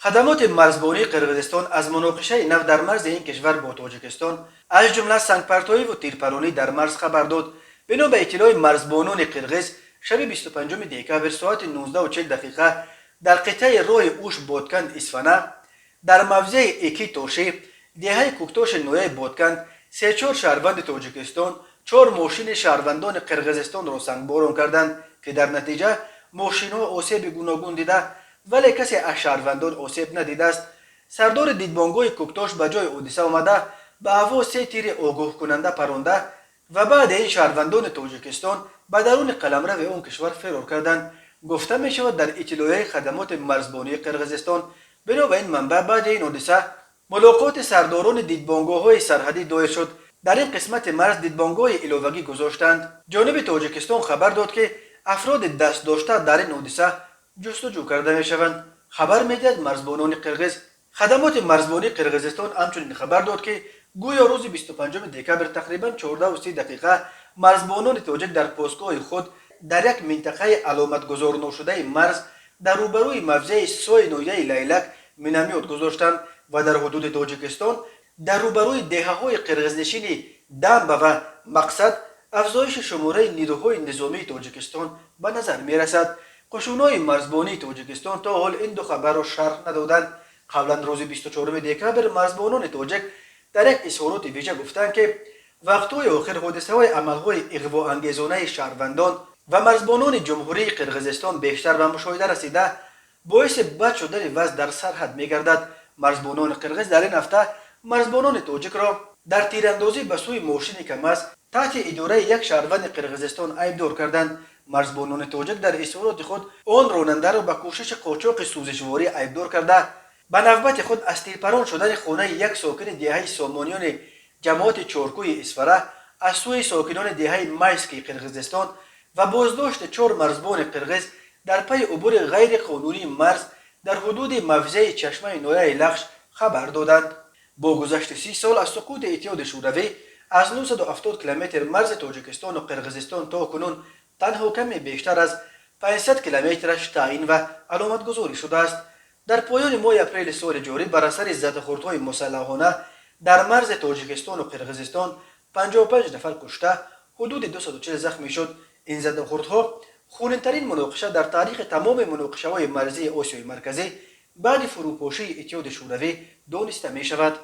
Хадамоти марзбонии Қирғизистон аз муноқишаи нав дар марзи ин кишвар бо Тоҷикистон, аз ҷумла сангпартоиву тирпаронӣ дар марз хабар дод. Бино ба иттилои марзбонони қирғиз, шаби 25 декабр соати 19:40 дақиқа дар қитъаи роҳи Уш Ботканд Исфана дар мавзеи Эки Тоши деҳаи Кӯктоши ноҳияи Ботканд се-чор шаҳрванди Тоҷикистон чор мошини шаҳрвандони Қирғизистонро сангборон карданд, ки дар натиҷа мошинҳо осеби гуногун дида, вале касе аз шаҳрвандон осеб надидааст. Сардори дидбонгоҳи Кӯктош ба ҷои ҳодиса омада, ба ҳаво се тири огоҳкунанда паронда ва баъди ин шаҳрвандони Тоҷикистон ба даруни қаламрави он кишвар фирор карданд, гуфта мешавад дар иттилоияи хадамоти марзбонии Қирғизистон. Бино ба ин манбаъ, баъди ин ҳодиса мулоқоти сардорони дидбонгоҳҳои сарҳадӣ доир шуд. Дар ин қисмати марз дидбонгоҳи иловагӣ гузоштанд. Ҷониби Тоҷикистон хабар дод, ки афроди дастдошта дар ин ҳодиса ҷустуҷӯ карда мешаванд, хабар медиҳад марзбонони қирғиз. Хадамоти марзбонии Қирғизистон ҳамчунин хабар дод, ки гӯё рӯзи 25 декабр тақрибан 14:30 дақиқа марзбонони тоҷик дар постгоҳи худ дар як минтақаи аломатгузорношудаи марз дар рӯбарӯи мавзеи сои ноҳияи Лайлак миномёт гузоштанд ва дар ҳудуди Тоҷикистон дар рӯбарӯи деҳаҳои қирғизнишини Дамба ва Мақсад афзоиши шумораи нирӯҳои низомии Тоҷикистон ба назар мерасад. Қушунҳои марзбонии Тоҷикистон то ҳол ин ду хабарро шарҳ надоданд. Қаблан рӯзи 24 декабр марзбонони тоҷик дар як изҳороти вижа гуфтанд, ки вақтҳои охир ҳодисаҳои амалҳои иғвоангезонаи шаҳрвандон ва марзбонони Ҷумҳурии Қирғизистон бештар ба мушоҳида расида, боиси бад шудани вазъ дар сарҳад мегардад. Марзбонони қирғиз дар ин ҳафта марзбонони тоҷикро дар тирандозӣ ба сӯи мошини КамАЗ таҳти идораи як шаҳрванди Қирғизистон айбдор карданд. Марзбонони тоҷик дар изҳороти худ он ронандаро ба кӯшиши қочоқи сӯзишворӣ айбдор карда, ба навбати худ аз тирпарон шудани хонаи як сокини деҳаи Сомониёни ҷамоати Чоркӯи Исфара аз сӯи сокинони деҳаи Майскии Қирғизистон ва боздошти чор марзбони қирғиз дар пайи убури ғайриқонунии марз дар ҳудуди мавзеи Чашмаи ноҳияи Лахш хабар доданд. Бо гузашти 30 сол аз суқути Иттиҳоди Шӯравӣ, аз 970 километр марзи Тоҷикистону Қирғизистон то кунун танҳо каме бештар аз 500 километраш таъин ва аломатгузорӣ шудааст. Дар поёни моҳи апрели соли ҷорӣ бар асари задухӯрдҳои мусаллаҳона дар марзи Тоҷикистону Қирғизистон 55 нафар кушта, ҳудуди 240 захмӣ шуд. Ин задухӯрдҳо хунинтарин муноқиша дар таърихи тамоми муноқишаҳои марзии Осиёи Марказӣ баъди фурӯпошии Иттиҳоди Шӯравӣ дониста мешавад.